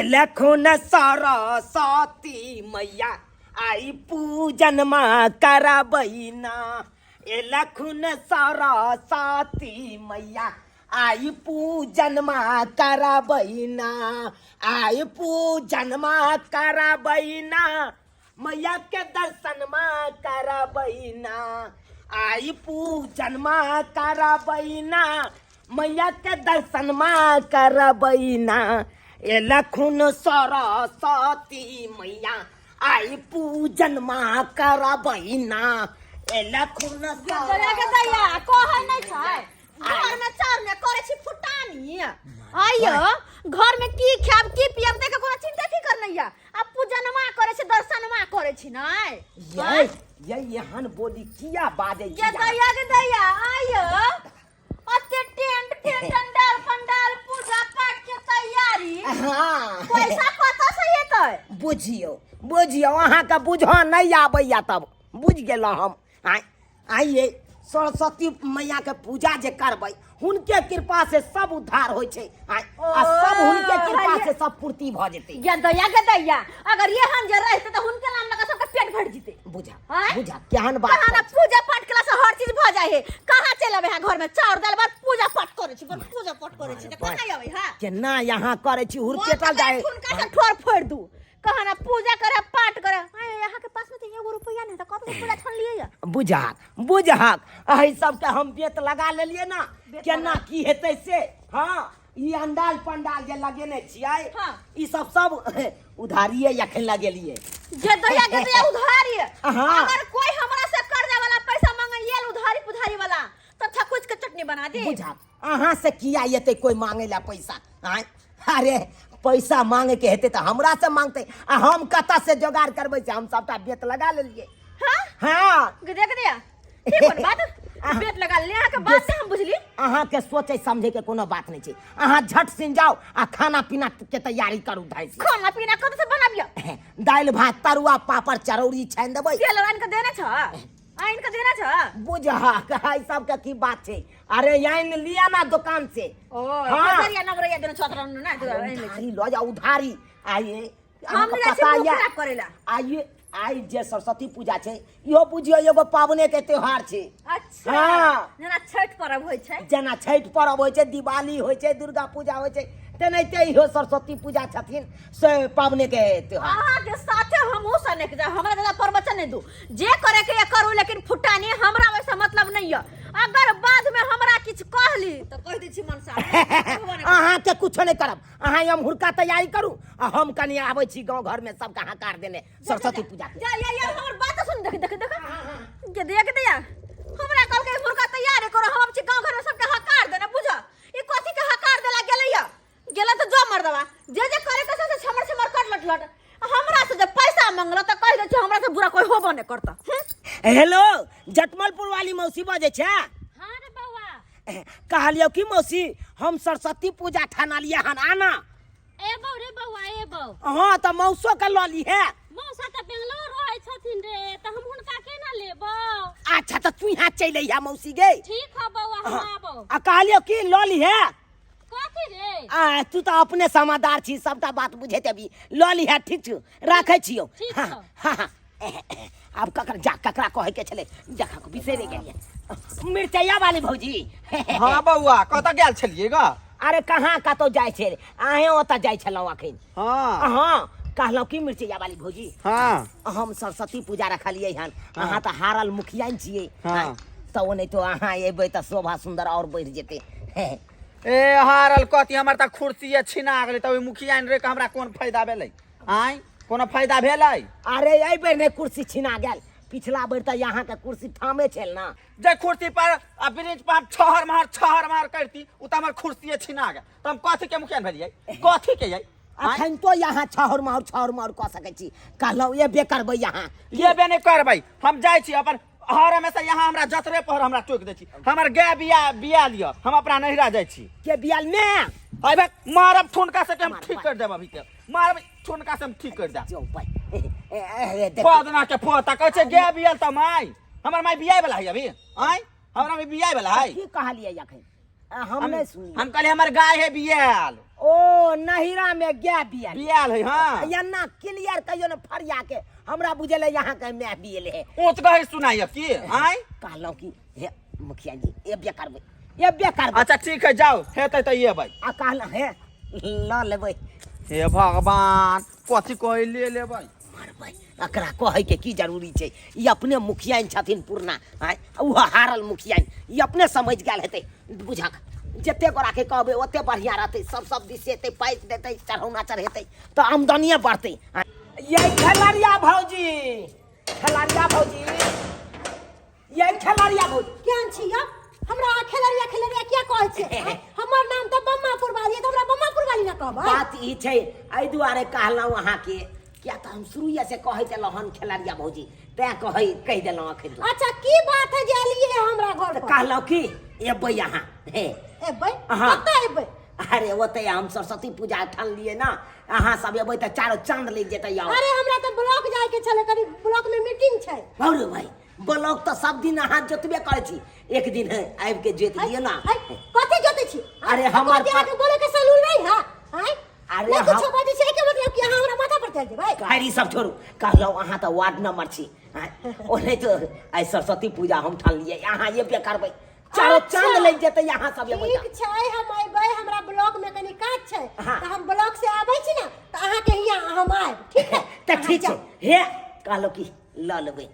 लखुन सरस्वती मैया आई पूजन माँ करबैना। ए लखुन सरस्वती मैया आई पूजन माँ करबैना, आई पूजन माँ करबैना, मैया के दर्शन माँ करबैना। आई पूजन माँ करबैना, मैया के दर्शन माँ करबैना। ए लखुन सरस्वती मैया आई पूजन माँ करबैना। ए लखुन दैया के दैया कहै नहि छै, घर में चाउर ने करै छी फुटानी। आइयो घर में की खायब की पियब देख कोनो चिंता फिकर नहीं या। आ पूजनमा करै छी, दर्शनमा करै छी नै। ये ये एहन बोली किया बाजै छी? ये दैया के दैया आइयो अते टेंट फेंट अंडाल पंडाल पूजा पाठ के तैयारी। हाँ। पैसा कतऽ से एतै? बुझियौ बुझियौ, अहाँके बुझऽ नहि आबैया तब बुझि गेलहुँ हम। आँय आइए सरस्वती मैया के पूजा जे करबै, हुनके कृपा से सब उद्धार होइ छै। आँय, आ सब हुनके कृपा से सब पूर्ति भऽ जेतै। ये दैया के दैया अगर ये हम जे रहते तऽ हुनके नाम लगा सबके पेट भरि जेतै। बुझा आँय? बुझा केहन बात कहाँ ना करै छी? पूजा पाठ केला से हर चीज भऽ जाइ है। कहाँ चलि अबै है? घर में चाउर दालि भात पूजा पाठ करै छी, बड़ पूजा पाठ करै छी तऽ कहाँ अबै है? केना यहाँ करै छी हुरपेटल जाइ। हुनका से ठोर फोड़ि दू। कहाँ ना पूजा करे पाठ करे। आय, यहाँ के पास में तो एगो रुपया नहीं, तो कत से पूजा ठान लिए? बुझाक बुझाक, एहि सबके हम बेत लगा लेलियै ना, बेत केना लगा- की हेतै से। हाँ, ई अंडाल पंडाल जे लगेने छियै, हाँ। ई सब सब उधारिये अखन लगेलियै। जे दैया के दैया उधारी। हाँ। अगर कोई हमरा से कर्जा वाला पैसा मांगे ये उधारी पुधारी वाला तो थकुच के चटनी बना दे। बुझा अहाँ से किया एतै कोई मांगे ला पैसा? आँय, अरे पैसा मांगे के हेतै तऽ हमरा से मांगतै, आ हम कतऽ से जोगाड़ करबै से हम सबटा बेत लगा लेलियै। हाँ? हाँ। देख दिया की कोन बात बेत लगा ले अहाँ के बात से हम बुझली। अहाँ के सोचे समझे के कोनो बात नहीं छै। अहाँ झट सिन जाओ आ खाना पीना के तैयारी करू धाइ से। खाना पीना कब से बनाबियो? दालि भात तरुआ पापड़ चरौरी छानि देबै। तेल आनि के देने छ? आनि के देने छ? बुझहक एहि सबके की बात छै। अरे आनि लिया ना दुकान से। ओ हाँ। हजरिया नवरैया देने छ तोरा ना, तू आनि ले। उधारी लऽ जाओ उधारी। आइए हम अहाँके जाइ छी पता मुँह यऽ खराब करै ला। आइए आइ जे सरस्वती पूजा छै, इहो बुझियौ एगो पाबने के त्योहार छै। अच्छा। हाँ। जेना छठि पर्व होइ छै। जेना छठि पर्व होइ छै, दिवाली होइ छै, दुर्गा पूजा होइ छै, तेनाहिते इहो सरस्वती पूजा छथिन से पाबने के त्योहार। अहाँ के साथे हमहूँ सनक जाय, हमरा ज्यादा प्रवचन नहीं दू। जे करे के ये करू, लेकिन फुटानी हमरा वैसा मतलब नहीं है। अगर बाद में हमरा किछु कहली तो कह दै छी मनसा। अहाँ के कुछो नहीं करब। अहाँ एम्हुरका तैयारी करू आ हम कनि आबै छी गाँव घर में सबके हकार देने सरस्वती पूजा के। जा या या हमर बात सुन, देख देख देख के देख दिया हमरा कहल के मुर्गा तैयारी करो, हम छी गांव घर में सबके हकार देने। बुझ ई कथी के हकार देला गेलै या गेला तो जो मर्दवा जे जे करे के से छमर छमर कर लट लट। हमरा से जे पैसा मंगलो त कह दे छी हमरा से बुरा कोई होबो नहीं करता। हेलो, जटमलपुर वाली मौसी बजै छै? हाँ रे बौआ। कहलियौ कि मौसी हम सरस्वती पूजा ठानलियै हन, आना। एबौ रे बौआ एबौ। हाँ तऽ मौसो के लऽ लीहे। मौसा तऽ बेंगलोर रहै छथिन रे, तऽ हम हुनका केना लेबौ? अच्छा तऽ तू यहाँ चलि अइहा मौसी गे। ठीक हौ बौआ, हम आबौ। आ कहलियौ कि लऽ लीहे। कथी रे? आ तू तऽ अपने समादार छी, सबटा बात बुझैत अभी। लऽ लीहे, ठीक छौ, राखै छियौ। ठीक हाँ, छौ। हाँ, हाँ। आब ककर जा ककरा कहै के छलै देखा के बिसरि गेलियै। मिरचैया वाली भौजी। हाँ बौआ, कतऽ गेल छलियै ग? अरे कहाँ कतौ जाइ छै, अहें ओतऽ जाइ छलहुँ अखन। हाँ। हाँ, कहलहुँ की मिरचैया वाली भौजी। हाँ। हम सरस्वती पूजा रखलियै हन, अहाँ तऽ हारल मुखिया छियै। हाँ। तऽ ओ नहि तो अहाँ एबै तऽ शोभा सुन्दर आओर बढ़ि जेतै। ए हारल कथी, हमर तऽ कुर्सी छिना गेलै, तऽ ओहि मुखिया रे के हमरा कोन फायदा भेलै? आँय, कोनो फायदा भेलै? अरे एहि बेर नहि कुर्सी छिना गेल, पिछला बेर तऽ यहाँ के कुर्सी ठामे छल ना। जे कुर्सी पर आ ब्रिज पर हम छहर महर छहर महर करती, उ तऽ हमर कुर्सीए छिना गेल, तऽ हम कथी के मुखिया भेलियै? कथी के यै? अखन तो यहाँ छहर महर छहर महर कऽ सकै छी। कहलहुँ एबे करबै यहाँ। एबे नहि करबै, हम जाइ छी अपन हर हमेशा यहाँ हमरा जतरे पर हमरा टोकि दै छी। हमर गाय बिया बिया लिअ, हम अपना नैहरा जाइ छी। के बियाल में? अरे भाई, मारब ठुनका से के हम मार, ठीक मार। कर देब, अभी के मारब ठुनका से हम ठीक कर देब। जो भाई, ए, ए, ए, ए, देख। पदना के पोता कहै छै गाय बियाल तऽ माय, हमर माय बियाय वाला है अभी। आँय, हमरा अभी बियाय वाला है। की कहलियै अखन? आ, हम नहि सुनलियै। हम कहलियै हमर गाय है बियाल। ओ नहिरा में गाय बियाल। बियाल है। हाँ, एना क्लियर कहियो ने फरिया के, हमरा बुझल है यहाँ के my बियल है। ओत गहे सुनाइए की आय? कहलहुँ कि हे मुखिया जी, एबे करबै, एबे करबै। अच्छा ठीक है, जाओ, हेतै तऽ एबै। आ कहलहुँ हे लऽ लेबै। हे भगवान, कथी कहै ले लेबै? मरबै, एकरा कहैके की जरूरी छै? ई अपने मुखियाइन छथिन पुरना, आँय, ओहो हारल मुखियाइन, ई अपने समझ गेल हेतै। बुझक, जते गोराके कहबै ओते बढ़िआँ रहतै, सब सब दिस एतै, पाइप देतै, चढ़ौना चढ़ेतै तऽ आमदनिए बढ़तै। ये खेलरिया भौजी, खेलरिया भौजी, ये खेलरिया भौजी। केहन छी यौ? हमरा अहाँ खेलरिया खेलरिया किया कहै छियै? हमर नाम तऽ बम्मापुर वाली है, तऽ हमरा बम्मापुर वाली ने कहबै। बात ई छै, एहि दुआरे कहलहुँ अहाँके, किया तऽ हम शुरुए से कहैत एलहुँ हन खेलरिया भौजी, तैं कहै कहि देलहुँ अखन। अच्छा, की बात है जे एलियै हमरा घर पर? कहलहुँ कि एबै अहाँ। हे एबै? हाँ। कतऽ एबै? अरे ओतै हम सरस्वती पूजा ठानलियै ने, अहाँ सब एबै तऽ चारो चाँद लागि जेतै। आउ। अरे हमरा तऽ ब्लॉक जाय के छलै, कनी ब्लॉक में मीटिंग छै। अरे भाई, ब्लॉक तऽ सब दिन अहाँ जोतबे करै छी, एक दिन आबि के जोति लिअ ना। है, कथी जोतै छी? अरे हमर अहाँके बोले के सलून नहीं है? आँय? अरे नहीं हम- कुछो बजै छै, एके मतलब कि अहाँ हमरा माथा पर चढ़ि जेबै? खैर ई सब छोड़ू, कहलहुँ अहाँ तऽ वार्ड नंबर छी, आँय, ओनाहि तऽ आइ सरस्वती पूजा हम ठानलियै, अहाँ एबे करबै, चारो अच्छा। चाँद लागि जेतै अहाँ सब एबै ठीक छै, हम अयबै, हमरा ब्लॉक में कनी काज छै। हाँ। तऽ हम ब्लॉक से आबै छी ने तऽ अहाँके हियाँ हम आयब, ठीक है? तऽ ठीक छै। हे कहलहुँ कि लऽ लेबै।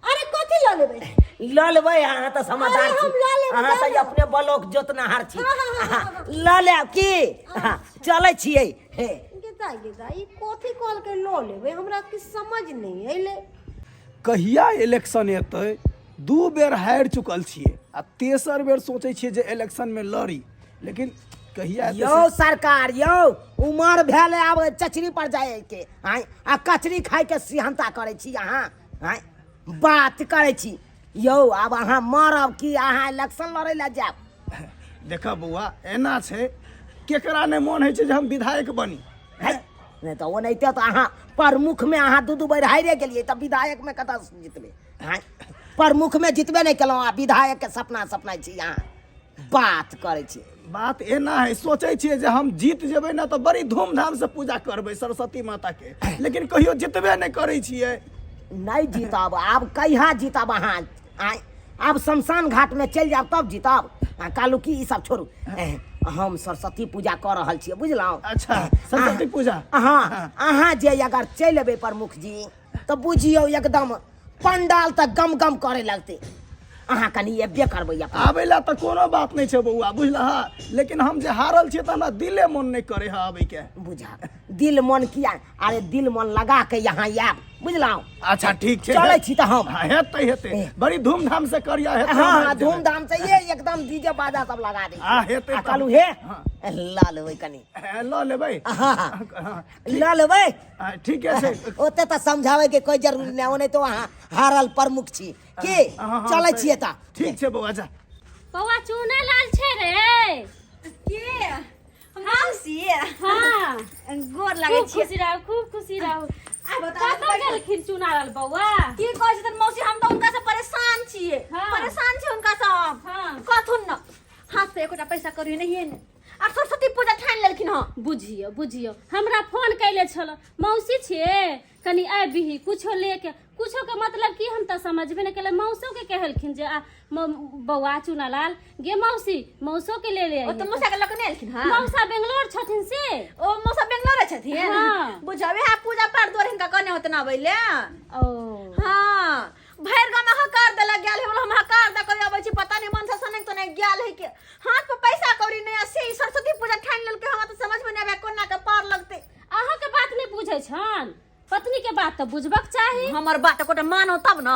अरे कथी लऽ लेबै? लऽ लेबै, अहाँ तऽ समझदार अरे छी। हम लऽ लेबै, अहाँ तऽ लऽ लेबै। अपने ब्लॉक जोतनहार छी। हाँ, हाँ, हाँ, हाँ, हाँ। लऽ लेब की? हाँ, चलै छियै। हे गेदा गेदा, ई कथी कहलकै लऽ लेबै? हमरा किछु समझ नहि अयलै। कहिया इलेक्शन एतै? 2 बेर हारि चुकल छियै आ तेसर बेर सोचै छियै जे इलेक्शनमे लड़ी, लेकिन कहिया एतै? यौ सरकार, यौ उमर भेल आब चचरी पर जाय के, आँय, आ कचरी खाय के सिहंता करै छी अहाँ, आँय, बात करै छी यौ। आब अहाँ मरब कि अहाँ इलेक्शन लड़ै लए जायब? देख बौआ, एना छै, केकरा नहि मोन होइ छै जे हम विधायक बनी? है नहि तऽ ओनाहिते तऽ अहाँ प्रमुखमे अहाँ 2-2 बेर हारिए गेलियै, तऽ विधायकमे कतऽ जितबै? आँय, प्रमुखमे जितबे नहि केलहुँ आ विधायकके सपना सपनाइ छी अहाँ, बात करै छी। बात एना है, सोचै छियै जे हम जीत जेबै ने तऽ बड़ी धूमधामसँ पूजा करबै सरस्वती माताके, लेकिन कहियो जितबे नहि करै छियै। नहि जीतब, आब कहिया जीतब अहाँ? आँय, आब शमशान घाटमे चलि जायब तब जीतब। आ कहलहुँ कि ई सब छोड़ू, हम सरस्वती पूजा कऽ रहल छियै, बुझलहुँ? अच्छा, सरस्वती पूजा। अहाँ अहाँ जे अगर चलि एबै प्रमुख जी तऽ बुझियौ एकदम पंडाल तऽ गम गम करे लगतै। अहाँ कनि एबे करबै अपन। आबै लए तऽ कोनो बात नहि छै बौआ, बुझलह, लेकिन हम जे हारल छियै तऽ हमरा दिले मन नहि करै है आबैके। बुझा दिल मन किया? अरे दिल मन लगा के यहाँ आयब, बुझलहुँ? अच्छा ठीक छै, चलै छी तऽ हम। हाँ, हेतै हेतै, बड़ी धूमधाम से करिया हेतै। हाँ हम हाँ आबि जेबै। धूमधाम से ये एकदम डीजे बाजा सब लगा दे। हाँ, हेतै आ तब। कहलहुँ हे हाँ। लऽ लेबै कनि। ए, लऽ लेबै? हाँ हाँ। हाँ, लऽ लेबै। हाँ, ठीके छै। ओते तऽ समझाबै के कोई जरूरी नहि, ओनाहितो अहाँ हारल प्रमुख छी की। हाँ, हाँ, चलै सही। छियै तऽ। ठीक छै बौआ, जा। बौआ चूना लाल छै रे। के मौसी? हाँ, गोर लागै खूब छी। खुशी रहू, खूब खुशी रहू। आ बताउ। कतऽ गेलखिन चूना लाल बौआ? की कहै छथिन मौसी, हम तऽ हुनका से परेशान छियै। हाँ। परेशान छी हुनका से हम। हाँ। कहथुन न, हाथ पे एकोटा पैसा करी नहिये ने, आ सरस्वती पूजा ठानि लेलखिन हँ। बुझियौ बुझियौ, हमरा फोन कैले छल, मौसी छियै कनि आबिही कुछो लेके। कुछो के मतलब की हम तऽ समझबे नहि केलियै। मौसो के कहलखिन जे आ बौआ चुनालाल गे मौसी, मौसो के ले ले ओ तऽ मौसा के लऽ कऽ नहि एलखिन हँ? मौसा बेंगलोर छथिन से। ओ मौसा बेंगलोर छथिन? हाँ। बुझबै हा पूजा पाठ दुआरे हिनका कहने होतन अबै ले। ओ हाँ, भरि गाँव में हकार देलक गेल है, बोलो हम हकार दऽ कऽ अबै छी, पता नहि मन से सनक तो नहि गेल है के हाथ पर पैसा कौड़ी नहि, आ से ई सरस्वती पूजा ठानि लेलकै। हमरा तऽ समझ में नहि आबै कोना के पार लगतै। अहाँके बात नहि बुझै छन? पत्नी के बात तऽ बुझबक चाही। हमर बात एकोटा मानो तब न,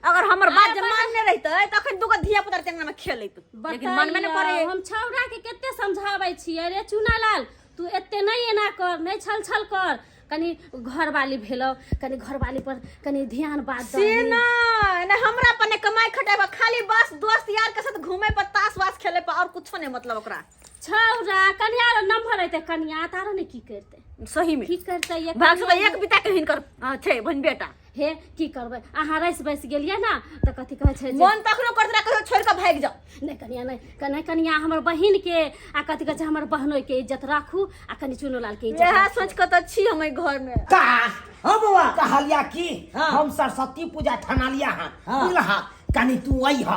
अगर हमर बात जे मानने रहितै तऽ अखन दूगो धिया पुता के अंगना में खेलैत, लेकिन मनमे नहि बताइए, पड़े। हम छौड़ा के कते समझाबै छियै, रे चुनालाल तू एते नहि एना कर, नहि छल छल कर, कनि घरवाली भेलौ, कनि घरवाली पर कनि ध्यान बात से दही। नहि नहि, हमरा पर नहि कमाई खटाई पर, खाली बस दोस्त यार के साथ घूमे पर, ताश वास खेले पर, और कुछो नहीं मतलब ओकरा। छौड़ा कनिया रो नम्हर हेतै कनिया तारो ने की करतै? सही में की करतै ये भाग से कनिया? एक बिता के हिनकर छै बहिन बेटा। हे की करबै अहाँ रसि बसि गेलियै ने तऽ कथी कहै छै जे मन तखनो करत रहा कहियो छोड़ के भागि जाओ। नहि कनिया, नहि नहि कनिया, हमर बहिन के आ कथी कहै छै हमर बहनोई के इज्जत राखू आ कनि चुनूलाल के इज्जत इएह राखू। सोच के तऽ छी हम एहि घर में। का हाँ बौआ। कहलिया की हाँ। हम सरस्वती पूजा ठनालिया हन। हाँ। बुझलहा, कनि तू अइह,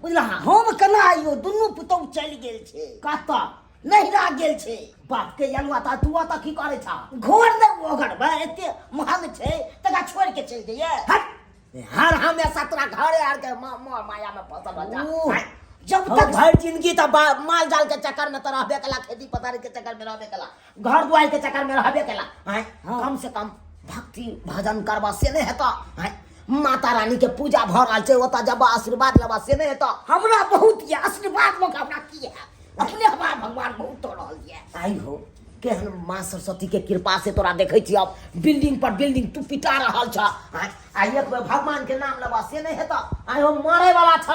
बुझलहा? हम केना आइयो? दुनू पुतहु चलि गेल छै। कतऽ? नहिरा गेल छै। बाप के अलुआ, तऽ तू ओतऽ की करै छह? घर नहि ओगरबै, एते महग छै तकरा छोड़ि के चलि जइयै? हट, हर हमेशा तोरा घरे आर के माया में फसल बच्चा। ओह, जब तक भरि जिंदगी तऽ माल जाल के चक्कर में तऽ रहबे कला, खेती पथारी के चक्कर में रहबे कला, घर दुआर के चक्कर में रहबे कला। आँय, कम से कम भक्ति भजन करबा से नहीं हेतऽ? आँय, माता रानी के पूजा भऽ रहल छै, ओतऽ जब आशीर्वाद लेबा से नहीं हेतऽ? हमरा बहुत यऽ आशीर्वाद लोक, हमरा की है, अपने हमरा भगवान बहुत दऽ रहल यऽ। आई हो, केहन माँ सरस्वती के कृपा से तोरा देखै छी अब बिल्डिंग पर बिल्डिंग तू पिटा रहल छ। आँय, आ एक बेर भगवान के नाम लेबा से नहीं हेतऽ? आइ हो, मरे वाला छ,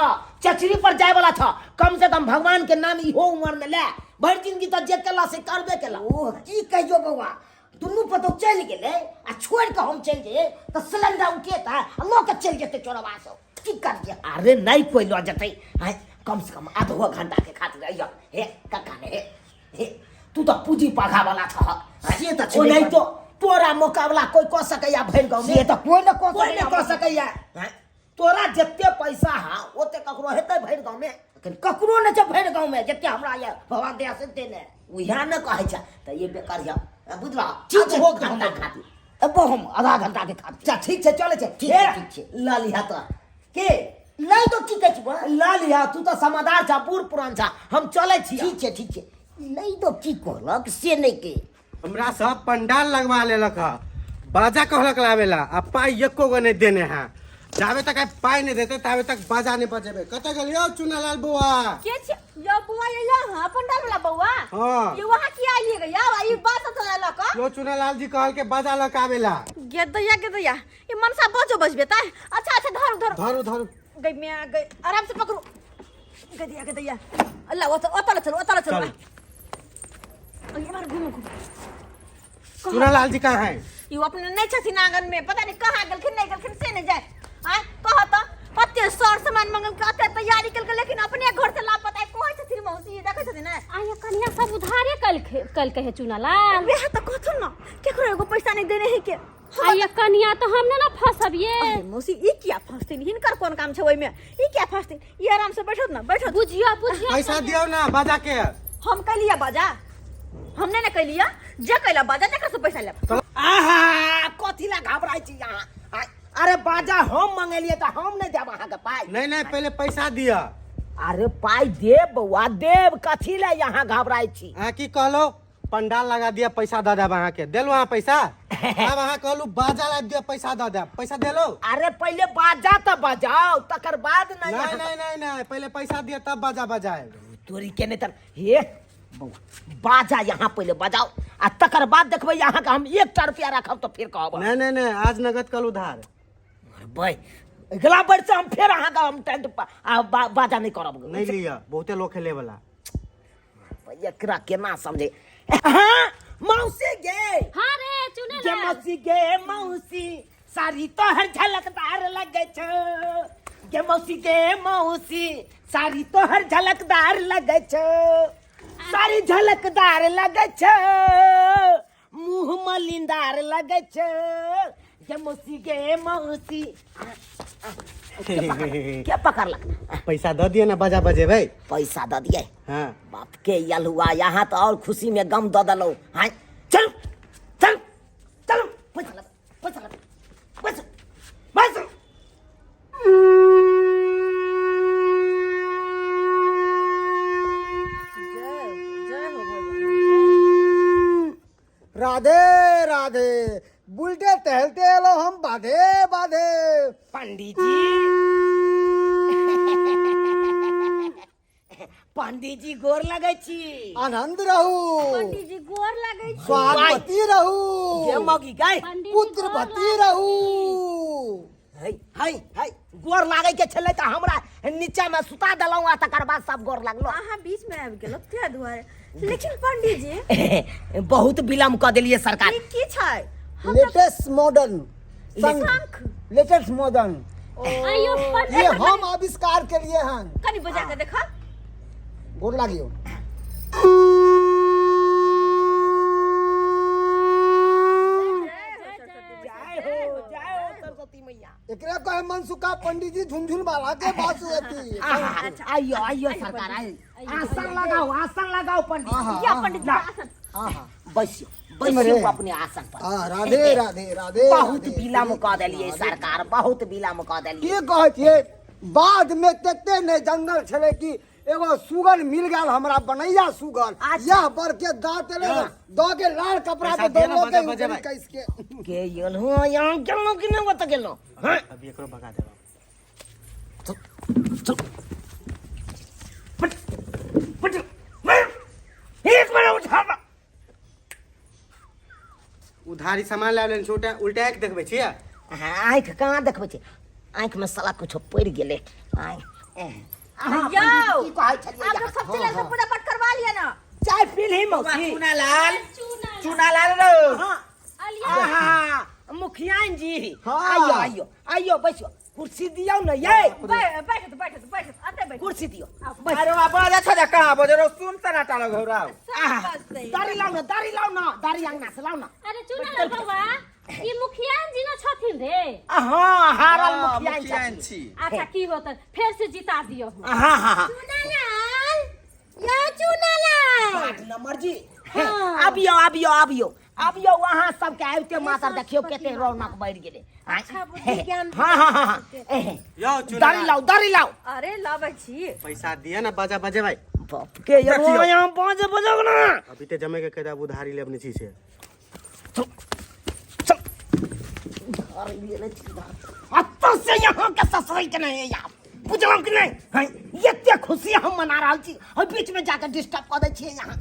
चचरी पर जाय वाला छ, कम से कम भगवान के नाम इहो उम्र में ले। भरि जिंदगी तऽ जे केला से करबे केला। ओह, की कहियो बौआ, दुनू पतो चलि गेलै आ छोड़ि कऽ हम चलि जइयै तऽ सिलेंडर उठेतै आ लऽ कऽ चलि जेतै चोरबा सब। की करियै? अरे नहीं कोई लऽ जेतै। आँय, कम से कम आधो घंटा के खातिर अइह। हे कक्का ने, हे हे, तू तऽ पूंजी पाघा वाला छह। से तऽ छेबे ओ नहीं करै। तो तोरा मुकाबला कोई कऽ सकैया भरि गाँव में? से तऽ कोइ ने कऽ कोई नहीं सकैया। कऽ सकैया। आँय, तोरा जते पैसा हा ओते ककरो हेतै भरि गाँव में? अखन ककरो नहि छै भरि गाँव में जते हमरा यऽ भगवान दया से देने। उएह ने कहै छै तऽ ये बेकार यऽ, बुझलह? ठीक छै। आधो घंटा खातिर एबो हम आधा घंटा के खातिर। अच्छा ठीक छै, चलै छै। ठीक छै, हे, ठीक छै। लऽ लिहऽ तऽ के नहि तऽ की कहै छी बौआ? लऽ लिहऽ, तू तऽ समादार छह, बूढ़ पुरान छह, हम चलै छी। ठीक छै, ठीक छै। नहि तऽ की कहलक से नहि के हमरा सब पंडाल लगवा लेलक ह, बाजा कहलक लावेला आ पाई एको गो नहीं देने है। जाबे तक आइ पाई नहीं देते ताबे तक बाजा नहीं बजेबे। कतऽ गेलियो चुनालाल बौआ? के छी यो बौआ? ये यहाँ पंडाल वाला बौआ? हाँ। ये वहाँ की आइए गया ई बात सब चला लक। यो चुनालाल जी कहल के बाजा लक आवेला। गेदैया गेदैया, ई मनसा बजो बजबे त। अच्छा अच्छा, धरू धरू। धरू धरू। गई मैं गई, आराम से पकड़ू। गदैया गदैया, अल्लाह, ओत ओतल चलो, ओतल चलो। चल। ये बार घूमो घूमो। चुनालाल जी कहाँ है? ई अपने नहीं छथिन आंगन में, पता नहीं कहाँ गेलखिन नहीं गेलखिन से नहीं जाए। आय कह त कते सर सामान मंगल के कते तैयारी केलकै, लेकिन अपने घर से लापता है। कहै छथिन मौसी, देखै छथिन ने? आया कनिया सब उधारे कल कल कहे चुनालाल। वएह त कहथुन न, केकरो एगो पैसा नहीं देने है के। आया कनिया, तो हम ने ना फंसबिए। अरे मौसी, ई किया फंसथिन? हिनकर कोन काम छै ओहिमे? ई किया फंसथिन? ई आराम से बैठत ना, बैठत। बुझियो बुझियो। पैसा दियो ना बाजा के। हम कैलिया बाजा? हमने ने कैलिया, जे कैला बाजा तकर से पैसा लेब। आहा, कथी ला घबराइ छी अहाँ? अरे बाजा हम मंगेलियै तऽ हम नहि देब अहाँके पाइ? नहीं नहीं, पहले पैसा दिया। अरे पाइ देब बौआ, देब, कथी ला यहाँ घबराइ छी? अहाँ की कहलो? पंडाल लगा दिया, पैसा दऽ देब अहाँके। देलहुँ अहाँ पैसा? आब अहाँ कहलू बाजा लाबि दिअ, पैसा दऽ देब। पैसा देलहुँ? अरे पहिले बाजा तऽ बजाओ, तकर बाद ने। नहीं नहीं नहीं नहीं, पहले पैसा दिया तब बाजा बजाए। तोरी के नहीं तर हे बौआ, बाजा यहाँ पहिले बजाओ आ तकर बाद देखबै अहाँके हम 1टा रुपया राखब तऽ फेर कहब। नहीं नहीं नहीं, आज नगद कल उधार। अरे अगिला बेर से हम फेर अहाँके हम टेंट आ बाजा नहीं करब। नहीं लिया, बहुते लोग खेले वाला। एकरा केना समझे? हाँ मौसी गे। हाँ रे चुने गे मौसी, गे मौसी, साड़ी तोहर झलकदार लगे छौ। गे मौसी, गे मौसी, साड़ी तोहर झलकदार लगे छौ, साड़ी झलकदार लगे छौ, मुँह मलिंदार लगे छौ। गे मौसी, गे मौसी। के पकड़लक? पैसा दऽ दिअ ने, बाजा बजेबै। पैसा दऽ दिए? हाँ। बाप के यलुआ, यहाँ तो और खुशी में गम दऽ देलहुँ। हाँ चल चल चल, पैसा लग, पैसा लग, पैसा पैसा। जय हो भगवान। राधे राधे। बुलटे टहलते एलो हम बाधे बाधे। पंडित जी, पंडित जी, गोर लगै छी। आनंद रहू। पंडित जी, गोर लगै छी। स्वागवती गे रहू। मौगी गाय। पंडित जी, पुत्रवती गोर रहू। है है है, गोर लागै के छलै तऽ हमरा नीचा में सुता देलहुँ आ तकर बाद सब गोर लागलो। अहाँ बीच में आबि गेलहुँ ताहि दुआरे। लेकिन पंडित जी, बहुत विलम्ब कऽ देलियै सरकार। ई की छै? Latest modern. शंख। Latest modern. आइयो पंडित। ये हम आविष्कार के लिए हन। कनी बजा के देखा। गोर लागियो। जय हो, जय हो सरस्वती मैया। एकरा कहे मनसुखा पंडित जी झुनझुन वाला के बासुवती। आहा, आइयो आइयो सरकार, आइयो, आसन लगाओ, आसन लगाओ पंडित जी। या पंडित जी आसन। आहा, बैसियो, मरे। बैसियो अपने आसन पर। हाँ, राधे राधे राधे। बहुत राधे, विलम्ब कऽ देलियै सरकार, बहुत विलम्ब कऽ देलियै। की कहै छियै, बाद में तते ने जंगल छलै कि एगो सुगर मिल गेल हमरा, बनैया सुगर। यह बर के दांत एलै ने, दऽ के लाल कपड़ा पैसा पे दिअ ने, दौड़लो बजे के बजे भाई। कैस के के गेलहुँ यहाँ, गेलहुँ कि नहि ओतऽ गेलहुँ? अभी एकरो भगा देब। एक बेर उठा। उधारी सामान लाबि लेने छी, उल्टा उल्टा आँखि देखबै छियै। हाँ, आँखि कहाँ देखबै छै, आँखिमे साला कुछो पड़ि गेलै। आँखि अहाँ यौ, की कहै छलियै? आप लोग सब चले से पूजा पाठ करवा लिया ना। चाय पी ली मौसी? चुनालाल, चुनालाल रो। हाँ। अलिया। आहा, मुखियान जी। हाँ। आइयो आइयो आइयो, बैसो, कुर्सी दियौ ने ये। बैठ बैठ बैठ बैठ, अते बैठ। कुर्सी दियौ, बैस। अरे बाबा, बजे छ कहाँ बजे रो, सुन सनाटा लग रहा। आहा, बस सही। दाढ़ी लाउ ने, दाढ़ी लाउ ने, दाढ़ी अंगना से लाउ ने। अरे चुनालाल बौआ, ई मुखिया जी न छथिन रे? हाँ, हारल मुखियान मुखियान छथिन। छी। अच्छा, की होत, फेर से जिता दियौ। हाँ हाँ हाँ। चुनालाल, यो चुनालाल। वार्ड नंबर जी। हाँ। आबियो आबियो आबियो आबियो। अहाँ सबके आबिते मातर देखियो कते रौनक बढ़ि गेलै। अच्छा बुद्धि ज्ञान। हाँ हाँ हाँ हाँ, एहे। यौ दाढ़ी चुनालाल, लाउ, दाढ़ी लाउ। अरे लाबै छी। पैसा दिअ ने, बाजा बजेबै। बाप के देखियौ। यहाँ बाजे बजाउ ना। अभी ते जमे के कह उधारी लेबने छी से। चल, अत्तर से यहाँ के ससुराल के नहीं है यार, बुझलहुँ कि नहीं? हैं, एते खुशी हम मना रहल छी और बीच में जाके डिस्टर्ब कऽ दै छियै यहाँ।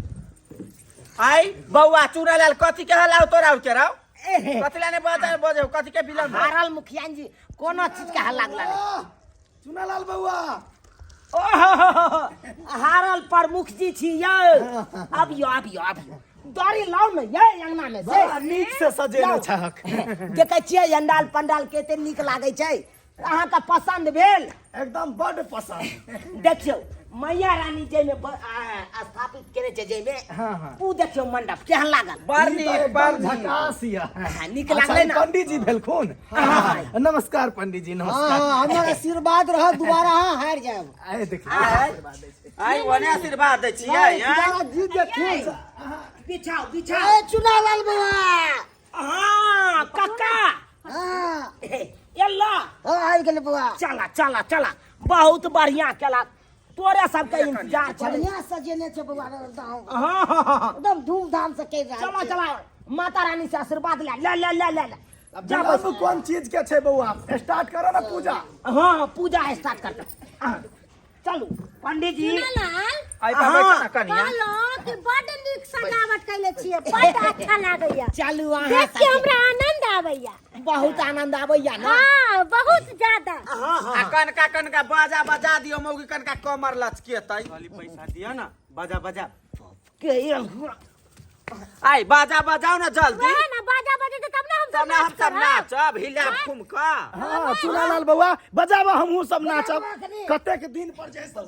आई बौआ चुनालाल, कथी के हलाउ तोरा के राव? एहे, कथी ला ने बजे बजे, कथी के विलम्ब? हारल मुखिया जी, कोनो चीज के हल्ला लागला नहीं। चुनालाल बौआ। ओहो, हारल प्रमुख जी छी यौ। आबियो आबियो आबियो, दाढ़ी लाउ ने ये अंगना में से। बड़ा नीक से सजेने छहक। देखै छियै अंडाल पंडाल कते नीक लागै छै? अहाँके पसंद भेल? एकदम बड पसंद। देखियौ मैया रानी जाहिमे स्थापित केने छै जाहिमे, हाँ, हाँ। उ देखियौ मंडप केहन लागल? बड़ ई तऽ नीक, एकदम बड़ नीक। झकास यऽ। हाँ, नीक अच्छा, लागलै ई ने? पंडित जी भेलखुन? हाँ। नमस्कार पंडित जी। हाँ। नमस्कार। हाँ, हमर आशीर्वाद रह, दोबारा अहाँ हारि जायब। आए देखियौ। आई ओने आशीर्वाद दै छियै नहीं, आँय? दोबारा जीत जेथिन। बिछाओ बिछाओ। ए चुनालाल बाबा। हाँ कक्का। हाँ। एला। हाँ, आबि गेलै बौआ। चला चला चला, बहुत बढ़िया केला, तोरे सबके इंतजार छलै। बढ़िया सजेने छै बौआ एकदम। हाँ हाँ हाँ। एकदम धूमधाम से करि रहल चला छै। चला, माता रानी से आशीर्वाद ले ले ले ले ले ले। अब जा विलम्ब बस। कोन चीज के छै बौआ, स्टार्ट करो ना पूजा। हाँ, पूजा स्टार्ट कर दो। हाँ, चलू पंडित जी। चुनालाल। आई पर बैठो ना कनिया। कहलहुँ कि बड नीक सजावट कैले छियै, बड अच्छा लागैया। चलू अहाँ देख के सबके। हमरा आनंद आबैया। बहुत आनंद आबैया ना? हाँ, बहुत ज्यादा। हाँ हाँ। आ कनका कनका बाजा बजा दियो मौगी, कनका कमर लचकेतै। खाली पैसा दिअ ने, बाजा बजा। के एल? आई बाजा बजाओ ना जल्दी। वएह ना, बाजा बजेतै तब ने हम तब सब ना हम नाच सब करब। नाचब, हिलाब खूब कऽ। हाँ चुनालाल बौआ, बजाबा, हमहूँ सब नाचब। कतेक दिन पर जे सब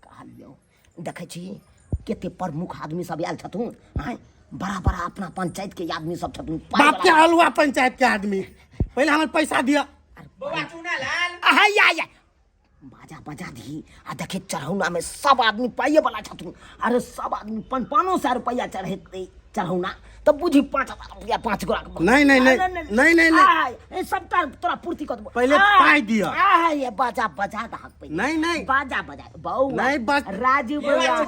कहलियौ, देखै छी कते प्रमुख आदमी सब आयल छथुन? आँय, बड़ा बड़ा अपना पंचायत के आदमी सब छथुन। पाइ बाप के वाला। हलुआ पंचायत के आदमी, पहिले हमर पैसा दिअ। बौआ चुनालाल। आहा, या या, बाजा बजा दी आ देखे चढ़ौना में सब आदमी पाइए वाला छथुन। अरे सब आदमी पाँच पाँचो सौ रुपया चढ़ेतै चढ़ौना तऽ बुझी 5000 रुपया पाँच गोरा के। नहीं, नहीं, नहीं, नहीं, नहीं, नहीं। आय, ए, सबटा तोरा पूर्ति कऽ देबो। पहिले आय, पाइ दिअ। आय, ये बाजा बजा दहक पहिले। नहीं, नहीं। बाजा बजा बौआ। नहीं, राजू बौआ।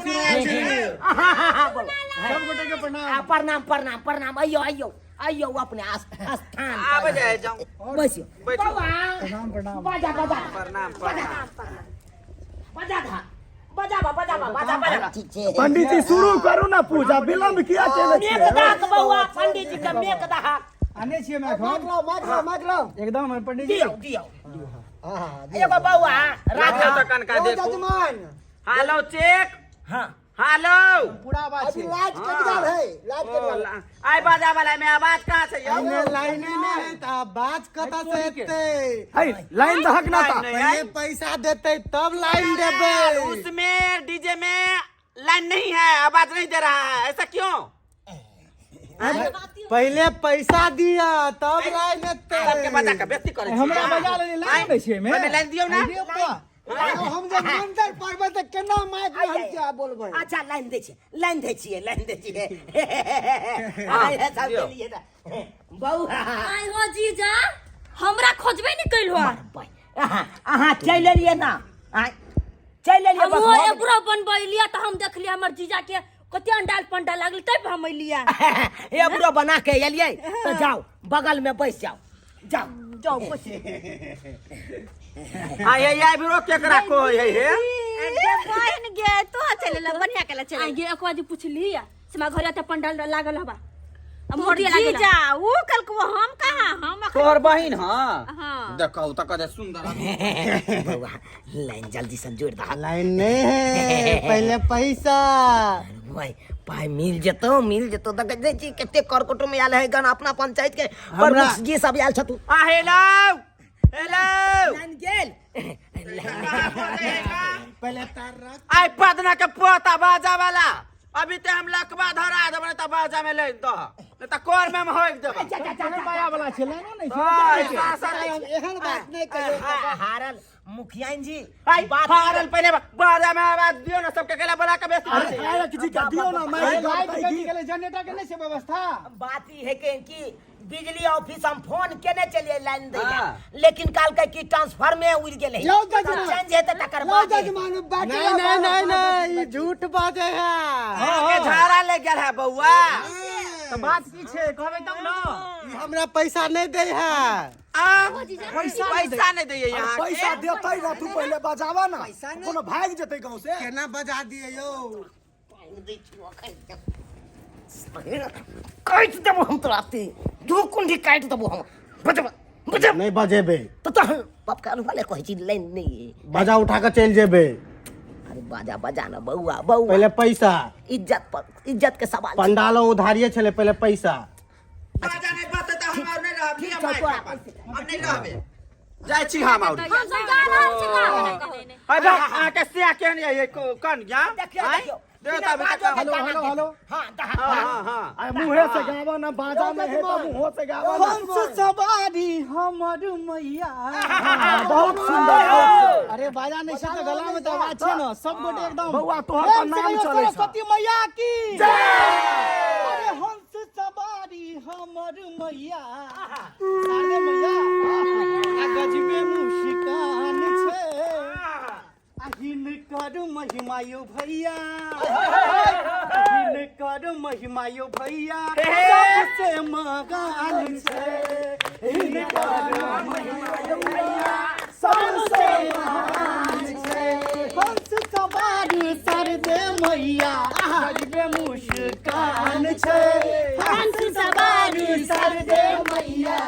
बोलो। सब गोटे के प्रणाम। आ, प्रणाम प्रणाम प्रणाम। अइयो अइयो अइयो अपने स्थान पर। आबै जाय जाऊं। बैसियो। बैठू। बौआ। प्रणाम प्रणाम। बाजा बजा। प्रणाम प्रणाम। बजा धा, बजाबा बजाबा बाजा बजा। ठीक छै। पंडित जी, शुरू करू ना पूजा, विलम्ब किया केने मेघ छियै? दहक बौआ, पंडित जी के मेघ दहक। आने छियै माइक। माइक लाउ, माइक लाउ, माइक लाउ। एकदम हमर पंडित जी। दियौ दियौ। हाँ हाँ। एगो बौआ राखो राखो। तऽ कनका ओ देखू। जजमान। Hello cheque. हाँ हेलो पूरा आवाज अभी छै लाइट कटि गेल है, लाइट कटि गेल। आइ बाजा वाला में आवाज कहाँ छै यौ? एहिमे लाइने नहि है तऽ आवाज कतऽ से एतै? है लाइन दहक ना ता। लाइन नहीं है। पहिले पैसा देतै तब लाइन देबै। उसमें डीजे में लाइन नहीं है, आवाज नहीं दे रहा है, ऐसा क्यों? पहिले पैसा दिया तब लाइन एतै। सबके बजा के बेइज्जती करै छी। हमरा बजा लेली, लाइन दै छियै एहिमे। ओहिमे लाइन दियौ ना। दियौ तऽ। हम जब मंत्र पढ़बै तऽ केना माइक में हम क्या बोलबै? अच्छा लाइन दै छियै, लाइन दै छियै, लाइन दै छियै। आइ सब के लिए तऽ बौआ। आइ हो जीजा, हमरा खोजबे नहीं कैलहो। अहाँ अहाँ चलि एलियै ना, आँय चलि एलियै बस हमहूँ भऽ गेलै। एबरो बनबैलियै तऽ हम देखलियै हमर जीजा के कते अंडाल पंडाल लागल, तब हम एलियै। एबरो बना के एलियै तऽ जाउ बगल में बैस जाउ, जाउ जाउ बस। आ ये आइब्रो केकरा कहै है हे? गे बहिन गे, तो चले ला बढ़िया केला चले। आइ गे, एक बार पुछली से हमरा घरे त पंडाल लागल हबा आ तोहर मूर्ति लागल। जीजा ऊ कल को हम कहाँ हम अखन- तोहर बहिन? हाँ हाँ। देखौ तऽ कते सुंदर। बौआ लाइन जल्दी से जोड़ दह। लाइन नहीं है, पहिले पैसा। भाई पाई मिल जेतौ, मिल जेतौ। देखै जाइ छी कते कर कुटुम्ब आयल है गन, अपना पंचायत के प्रमुख जी सब आयल छथु। आ हेलो हेलो, लाइन गेल। पहिले तार रख। आइ पदना के पोता बाजा वाला, अभी ते हम लकबा धरा देबै त बाजा में लाइन दह, नहीं त कोर में हम होइक देबै। माया वाला छै, लाइनो नहि छै। हाँ, ऐसा- एहन बात नहि कहियौ। हारल मुखियाइन जी आई बात हारल, पहिले बाजा में आवाज दियो ना, सबके केला बोला के बेसी अरे आया किसी का दियो ना माइक। लाइट कटि गेलै, जनरेटर के नहि छै व्यवस्था। बात ई है कि बिजली ऑफिस हम फोन केने चलिए लाइन दै ला, हाँ। लेकिन कहलकै कि ट्रांसफार्मे उड़ि गेलै। यौ जजमान। चेंज हेतै तकर यौ बाद। जजमान, बैटरी नहीं नहीं नहीं नहीं, ई झूठ बाजे है। के झाड़ा ले गेल है बौआ। तऽ बात की छै कहबै तब ने। ई हमरा पैसा नहीं दे है। आ पैसा नहीं दैये यहाँ के। पैसा देतै ना, तू पहिले बजावा ना, कोनो भागि जेतै गाँव से। केना बजा दिए यौ? काटि देबो हम तोरा, ते दू कुंडी काटि देबो हम। बजब बजब। नहीं बजेबे। तऽ तहन बाप के अनुभव कहै छी लाइन नहीं है। बजा उठा के चलि जेबे। अरे बाजा बजा ना बौआ, बौआ। पहिले पैसा। इज्जत पर इज्जत के सवाल छै। पंडालो उधारिये छलै, पहिले पैसा। बाजा नहीं बजतै त हम और नहीं रहब। लिअ छौ माइक तोरा। अपन। हम नहीं रहबे, जाइ छी हम और। हम सब जा रहल छी का? अरे बा, अहाँके सिया केहन ये ये कन या? देखियौ आँय? देखियौ। देखियौ तऽ अभी तक। Hello hello hello. हाँ दहा। हाँ हाँ हाँ। आय मुँहे से गावा ना, बाजा में है तो मुँहो से गावा ना। हंस सवारी हमर मैया। बहुत सुंदर, बहुत सुंदर। अरे बाजा नहि छै तऽ गला में तऽ आवाज छै ने, सब गोटे एकदम। बौआ तोहर तऽ प्रेम से नाम कहियौ चलै छौ। सरस्वती मैया की। अरे हंस सवारी हमर मैया, शारदे मैया, आ गजबे मुस्कान छै, आ हिनकर महिमा यो भैया, हिनकर महिमा यो भैया सबसे मगान छै, हिनकर महिमा यो भैया सबसे महान छै। हंस सवारी शारदे मैया, गजबे मुस्कान छै, हंस सवारी शारदे मैया,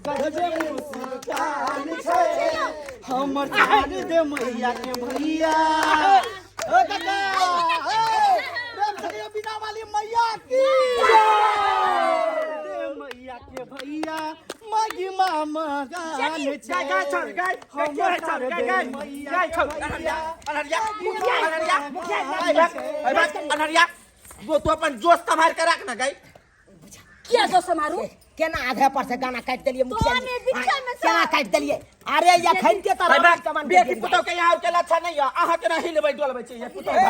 गजबे मुस्कान छै, हमर शारदे मैया के भैया। ओ काका, ए, प्रेम से कहियौ बीना वाली मैया की। शारदे मैया के भैया महिमा मगान छै। गाय गाय छौ गाय गाय के है छौ गाय गाय गाय छौ। अनहरिया अनहरिया अनहरिया, अरे भाग, अरे भाग अनहरिया, वो तू अपन जोश संभाल के रख ना गाय। किया जो समारू? केना आधे पर से गाना काटि देलियै मुखिया जी? तोने बीचा में से- केना काटि देलियै? अरे एखन के तऽ अरे रवि भाग, कमान के बेटी गिर पुतौ के यहाँ के लच्छा नहीं है, अहाँ केना हिलबै डोलबै छी ये पुतौ भाग।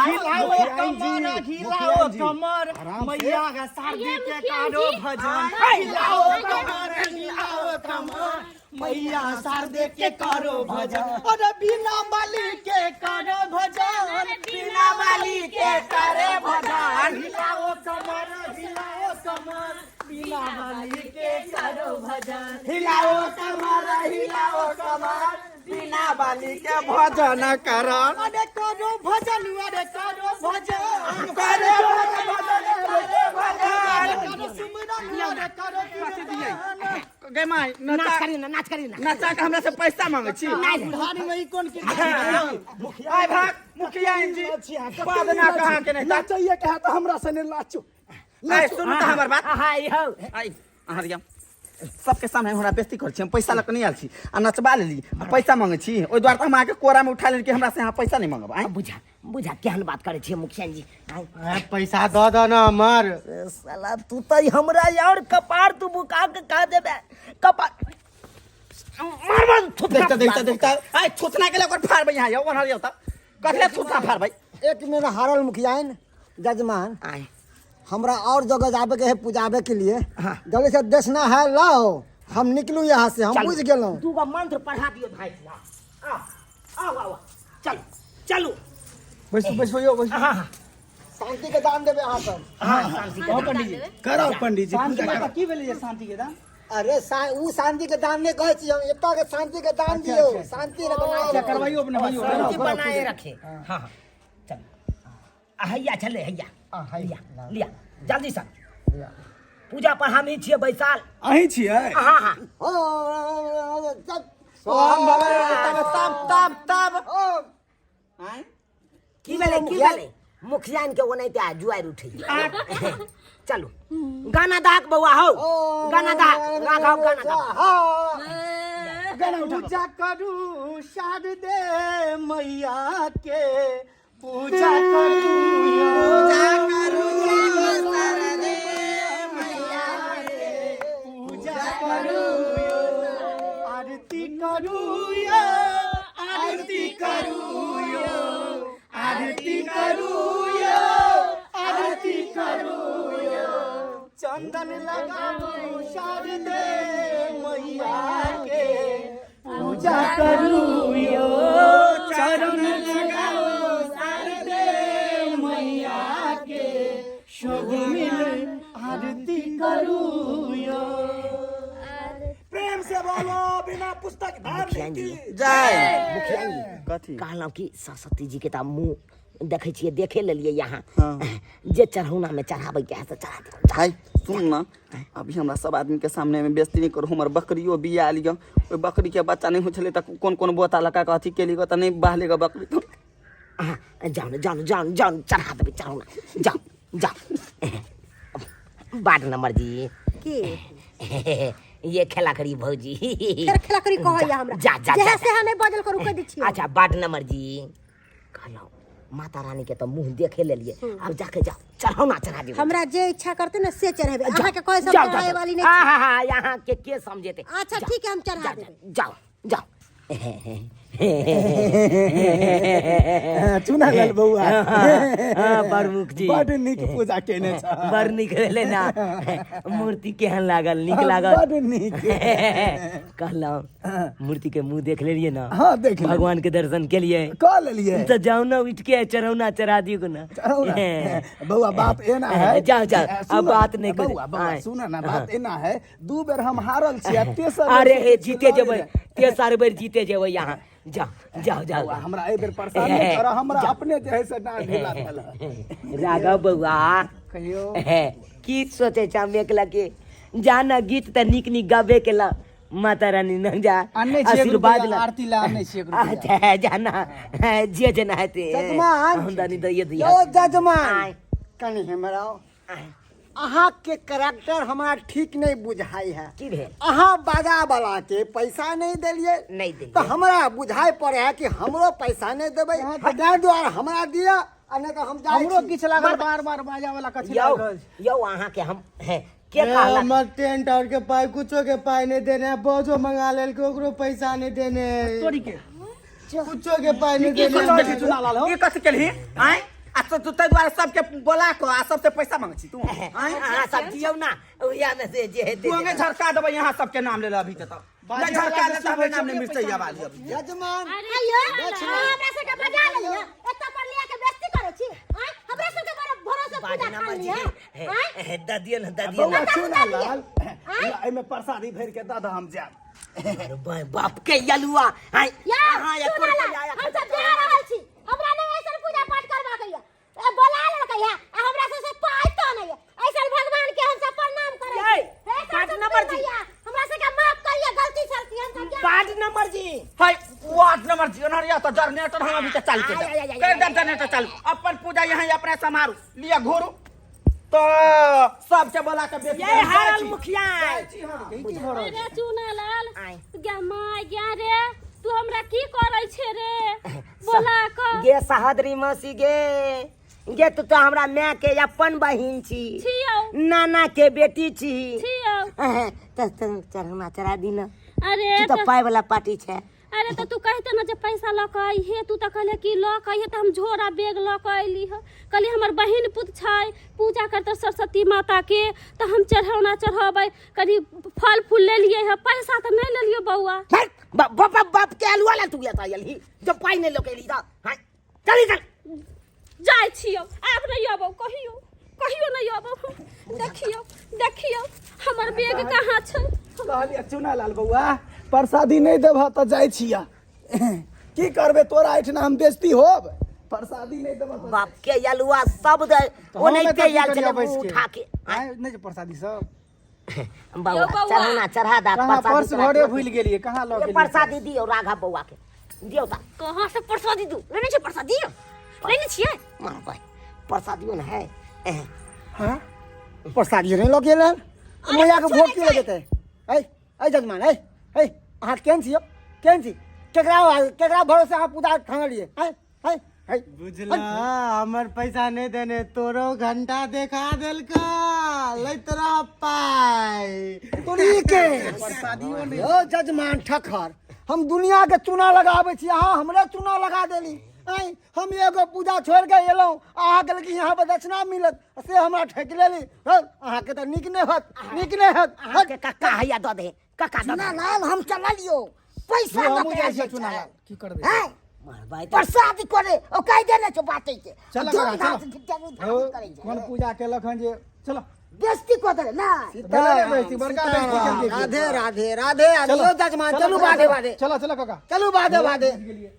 हिलाओ कमर, हिलाओ कमर मैया का शारदी के कारो भजन, हिलाओ कमर, हिलाओ कमर मैया शारदे के करो भजन, अरे बिना बाली के करो भजन, बिना बाली के करे भजन। हिलाओ कमर, हिलाओ कमर बिना बाली के करो भजन, हिलाओ कमर, हिलाओ कमर बिना बाली के भजन करन। अरे करो भजन, अरे करो भजन, करे भजन, करे भजन, करो सुमिरन, अरे करो कीर्तन। गे माय, नाच नचा करी ना, नाच करी ना। नचा के हमरा से पैसा मांगे छी? बुढ़ारी में ई कोन कीर्तन? आय भाग। मुखिया जी बाद ना कहाँ के नहीं नाचैए के है तऽ हमरा सने नाचू। आइ सुनू तऽ हमर बात। हाँ यौ। आइ अहाँ रिया सबके सामने हमरा बेइज्जती करै छी। हम पैसा लऽ कऽ नहि आयल छी आ नचबा लेली आ पैसा मांगै छी, ओहि दुआरे तऽ हम अहाँके कोरामे उठा लेली कि हमरा से अहाँ पैसा नहि मांगब। आँय बुझा बुझा केहन बात करै छियै मुखिया जी? आँय पैसा दऽ दऽ ने हमर। साला तू तऽ हमरा और कपार तू बुका के कह देबे, कपार मार मार थुथना। देखता देखता देखता आइ थुथना के ओकर फाड़बै यहाँ यौ ओनहर यौ, तब कथले थुथना फाड़बै? एक मेरा हारल मुखियाइन जजमान। आँय हमरा और जगह जाबे के है पूजाबे के लिए। जल्दी से देखना है लाओ, हम निकलू यहाँ से। हम बुझ गेलहुँ। दूगो मंत्र पढ़ा दियौ भाई साहब। आओ आओ आओ, चलू चलू। बैसू बैसू यौ बैसू। हाँ हाँ, शांति के दान देबे अहाँ सब। हाँ, शांति के दान। पंडीजी कराउ, पंडीजी शांति पूजा कराउ। की भेलै जे शांति के दान? अरे उ शांति के दान नहीं कहै छी हम, एतऽ के शांति के दान दियौ, शांति रे बनाए अच्छा करवाइयो अपने भाइयो। शांति बनाए रखे। हाँ हाँ चल, आ हैया चले हैया लिया लिया जल्दी से पूजा पर हम ही छियै बैसाल। अहीं छियै? हाँ हाँ। ओम भगवान तब तब तब आँय की भेलै की भेलै? मुखियान के ओनाहिते आ जुआरि उठै। चलू गाना दाक बौआ हौ, गाना दाक, राघव गाना दाक। पूजा करू शारदे मैया के, पूजा करू, पूजा करू शारदे मैया के, पूजा करू, आरती करू यो, आरती करू यो, आरती करू यो, आरती करू यो, चंदन लगाबू शारदे मैया के, पूजा करू यो, चरण लगाओ शारदे मैया के, शुभ मिल आरती करू यो। प्रेम से बोलो बिना पुस्तक धारने की जय। मुखिया जी कथी कहलहुँ कि सरस्वती जी के तऽ मुँह देखै छियै, देखे लेलियै यहाँ। हाँ। जे चढ़ौना में चढ़ाबै के है से चढ़ा दियौ। हाय सुन ना, अभी हमरा सब आदमी के सामने में बेइज्जती नहीं करू। हमर बकरियो बिया लिअ, ओहि बकरी के बच्चा नहीं होइ छलै तऽ कोन कोन बोता लगा कऽ अथी केली तऽ नहीं बहले ग बकरी तो। अहाँ जाउ ने, जाउ ने, जाउ ने, जाउ ने, चढ़ा देबै चढ़ौना, जाउ जाउ। वार्ड नंबर जी की ये खेला करी भौजी। फेर खेला करी कहैया हमरा? जा जा जेहे जा। सेहे नहि बजल करू, कहि दै छियै। अच्छा वार्ड नंबर जी कहलहुँ माता रानी के तऽ मुँह देखे लेलियै, आब जाके जाउ चढ़ौना चढ़ा दियौ। हमरा जे इच्छा करते ने से चढ़ेबै, अहाँके कहै सब जाउ, चढ़ाए जाउ। वाली नहीं। हाँ हाँ हाँ, यहाँ के के समझेते? अच्छा जाउ, ठीक है, हम चढ़ा जाउ, देबै। जाउ जाउ। चुना लाल बौआ। हाँ, प्रमुख जी। बड नीक पूजा केने छ। बड़ नीक भेलै ना? मूर्ति केहन लागल? नीक लागल? बड नीक। कहलहुँ मूर्ति के मुंह देख लेलियै ना? हाँ देख लेलियै। भगवान के दर्शन केलियै? कऽ लेलियै। तऽ जाउ ने उठि के चढ़ौना चढ़ा दियौ ना। चढ़ौना। बौआ बात एना है। जाओ, जाओ, सुनो, अब बात नहीं करू। बौआ बौआ आँय। सुन ना, बात एना है, दू बेर हम हारल छी आ तेसर बेर अरे हे सोचै छी जीते लड़े जेबै, लए। तेसर बेर जीते जेबै यहाँ। जाओ जाओ जाओ। बौआ हमरा एहि बेर परेशान नहि कर, हमरा अपने जे है से डाँड़ ढीला भेल है। राघव बौआ कहियो की सोचे छ हम एकला के जाना गीत तऽ नीक नीक गाबे के ला माता रानी न जा आनै छियै एक आशीर्वाद रुपैआ, ला आरती ला आनै छियै एक रुपैआ। अच्छा जाना जे जेना हेतै। जजमान। आमदनी दैये दिया। यौ जजमान। आँय। कनि हमरा अहाँ के करेक्टर हमरा ठीक नहीं बुझाई है। की भेल? अहाँ बाजा वाला के पैसा नहीं देलिए। नहीं देलियै। तो हमरा बुझाई पड़े है कि हमरो पैसा नहीं देबै, ताहि दुआरे हमरा दिया आ नहीं तो हम जाइ हमरो छी। किछु लागल बार बार बाजा वाला कथी यौ लागि रहल छै। यौ अहाँ के हम हे, के कहलक? हमर टेंट और के पाई कुछो के पाई नहीं देने है, बोझो मंगा लेल के ओकरो पैसा नहीं देने है, तोरी के कुछो के पाई नहीं देने है। चुना लाल हो ई कथी केलही? आँय आ तो तू ताहि दुआरे सबके बोला कऽ आ सबसे पैसा मांगै छी तू? आँय अहाँ सब दियौ ना ओहिया में से जे हेतै। तू अंगे झरका देबै यहाँ सबके नाम ले अभी के तऽ नहीं झरका दे तऽ हमरे नाम नहीं मिर्चैया वाली अभी। जजमान आइयो अहाँ हमरा सबके बजा लेलियै, एतऽ पर लिया के बेइज्जती करै छी? आँय हमरा सबके बड़ भरोसे वार्ड पूजा नंबर ठान जी लियै? आँय हे, दऽ दियौ ने, दऽ दियौ बौआ ने। चुना लाल एहिमे प्रसादी भरि के दऽ दऽ, हम जायब। अरे बाप के यलुआ आँय या अहाँ एको सुन रुपैआ ला, एखन हम सब जा रहल छी, हमरा नहीं ऐसन पूजा पाठ करबा के ये। ए, बोला लेलकै है आ हमरा सब से पाइ तो नहीं है। ऐसन भगवान के हम सब प्रणाम करै छी। यै, हे वार्ड सरस्वती नंबर जी। मैया, हमरा सबके माफ करिए गलती सलती, हम सब जा वार्ड नंबर जी। हाय वार्ड नंबर जी ओनहर अनहरिया तो जनरेटर हम अभी के चालू कर आय, आय, आय, देब कर देब जनरेटर चालू अपन पूजा यहाँ अपने समारू लिया घोरू तो सबके बोला के बेच ये हारल मुखिया अरे चुना लाल आय। गे my गे रे तू हमरा की करै छे रे बोला क गे सहोदरी मौसी गे गे तू तो हमरा माय के अपन बहिन छी छियौ नाना के बेटी छी छियौ तऽ चढ़ौना चढ़ा दी न अरे तू तऽ पाइ वाला पार्टी छै अरे तऽ तू कहते न जे पैसा लऽ कऽ अइहे तू तऽ कहले कि लऽ कऽ अइहे तऽ हम झोरा बैग लऽ कऽ अयली हँ कहली हमर बहिन पुत छै पूजा करतै सरस्वती माताके तऽ हम चढ़ौना चढ़ेबै कनि फल फूल लेलियै हँ पैसा तऽ नहि लेलियै बौआ हट, बाप बाप बाप के आलुआ ला तू एतऽ अयलही जब पाइ नहि लऽ के अयली तऽ हाँ चली चल जाइ छियौ आब नहि अबौ कहियो कहियो नहि अबौ हम। देखियौ देखियौ हमर बैग कहाँ छै कहलियै चुना लाल बौआ प्रसादी नहि देबह तऽ जाइ छिया की करबै तोरा एहिठिना हम बेजती होब प्रसादी नहि देबह तऽ बाप के अलुआ सब दे ओनाहिते आयल छलै मुँह उठा के आँय, नहि छै प्रसादी सब बौआ यौ बौआ। चढ़ौना चढ़ा दा कहाँ प्रसादी पर्स तोरा घरे के- भूलि गेलियै कहाँ लऽ ये गेलियै प्रसादी दियौ राघव बौआ के दियौ ता कहाँ से प्रसादी दू लेने छै प्रसादी लेने छियै माँ भाई प्रसादियो ने है एह, हाँ प्रसादी नहीं लऽ गेल हन मैया के भोग की लगेतै ऐ ऐ जजमान ऐ ऐ अहाँ केहन छी यौ केहन छी केकरा केकरा भरोसे अहाँ पूजा ठानलियै ऐ ऐ ऐ बुझला हमर पैसा नहीं देने तोरो घंटा देखा देलका लैत रह पाई तोरी के यौ जजमान ठखर हम दुनिया के चूना लगाबै छी अहाँ हमरे चूना लगा देली आँय हम एगो पूजा छोड़ि के एलहुँ अहाँके लेकिन यहाँ पर दक्षिणा मिलत से हमरा ठकि लेली हौ अहाँके तऽ नीक नहि होत नीक नहि होत अहाँके कक्का हैया दऽ दे कक्का दऽ दे लाल हम चललियो पैसा हमहूँ लऽ के जाइ छियै आयल चुना छै। लाल की करबै हैं? मरबै तऽ प्रसाद करे ओ कहि देने छौ बाटे के चल काका, धूमधाम चल। से धूमधाम हौ, से करै छै कोन पूजा केलक हन जे चलो बेइज्जती कऽ देले ना भेलै रे बेइज्जती, बड़का बेइज्जती केलकै की। राधे राधे राधे राधे यौ जजमान चलू बाधे बाधे चलो चलो काका चलू बाधे बाधे गेलियै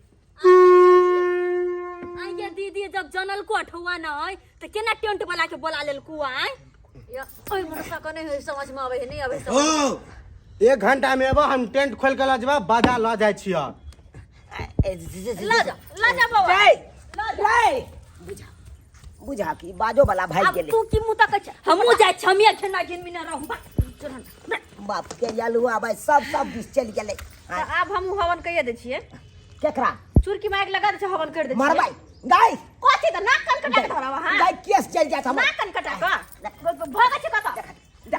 आइए दीदी जब जनल को अठुआ न आय तऽ केना टेंट वाला के बोला लेलकू आय या ओहि मनुष्य के नहीं समझ में आबै है नहीं आबै समझ ओ एक घंटा में एबो हम टेंट खोल के लऽ जेबा बाजा लऽ जाइ छियै ल जा ल जा बौआ रे ल जा रे बुझा बुझा कि बाजो वाला भागि आब गेलै तू की मुँह तकै छै हमहूँ जाइ छी हमी खेना घिन मिना रहू बा चल ना। बाप के अलुआ भाई सब सब दिस चलि गेलै तऽ आब हम हवन कहिए दै छियै केकरा चुरकी माइक लगा दै छै हवन कर दै छियै मरबै गाय कथी तऽ नाक कान कटा के धरब अहाँ गाय केस चलि जायत हमर नाक कान कटा कऽ भगै छै कतऽ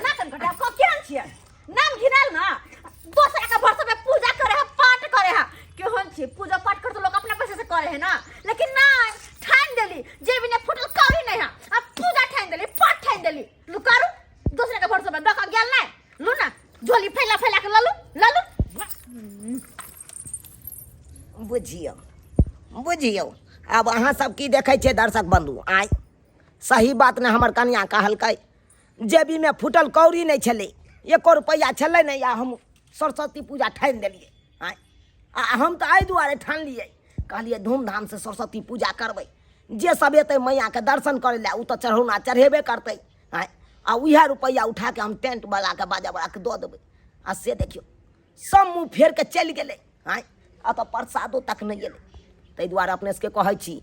नाक कान कटा कऽ केहन छियै नाम घिनायल ना दोसरा के भरोसे पे पूजा करे है पाठ करे है केहन छियै पूजा पाठ कर तो लोग अपना पैसे से करे है ना लेकिन ना ठान देली जे भी ने फुटल कौड़ी नहीं है अब पूजा ठान देली पाठ ठान देली लू करू दूसरे के भरोसे पे दका गेल नहीं लू ना झोली फैला फैला के ललू ललू बुझियौ बुझियौ आब अहाँ सब की देखै छियै दर्शक बंधु आँय सही बात ने हमर कनिया कहलकै जेबीमे फूटल कौड़ी नहि छलै एको रुपैआ छलै नहि आ हम सरस्वती पूजा ठानि देलियै आँय आ हम तऽ एहि दुआरे ठानलियै कहलियै धूमधामसँ सरस्वती पूजा करबै जे सब एतै मैयाके दर्शन करै लए ओ तऽ चढ़ौना चढ़ेबे करतै आँय आ उएह रुपैआ उठा कऽ हम टेंट बलाके बाजा बलाके दऽ देबै आ से देखियौ सब मुँह फेर के चलि गेलै आँय आ तऽ प्रसादो तक नहि एलै ताहि दुआरे अपने सबके कहै छी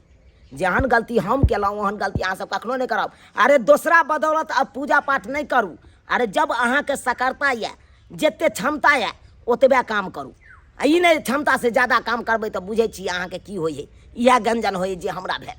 जेहन गलती हम केलहुँ ओहन गलती अहाँ सब कखनो नहि करब अरे दोसरा बदौलत आब पूजा पाठ नहि करू अरे जब अहाँके सकरता यऽ जते क्षमता यऽ ओतबे काम करू आ ई नहि क्षमतासँ ज्यादा काम करबै तऽ बुझै छी अहाँके की होइ हइ इएह गंजन होइ हइ जे हमरा भेल।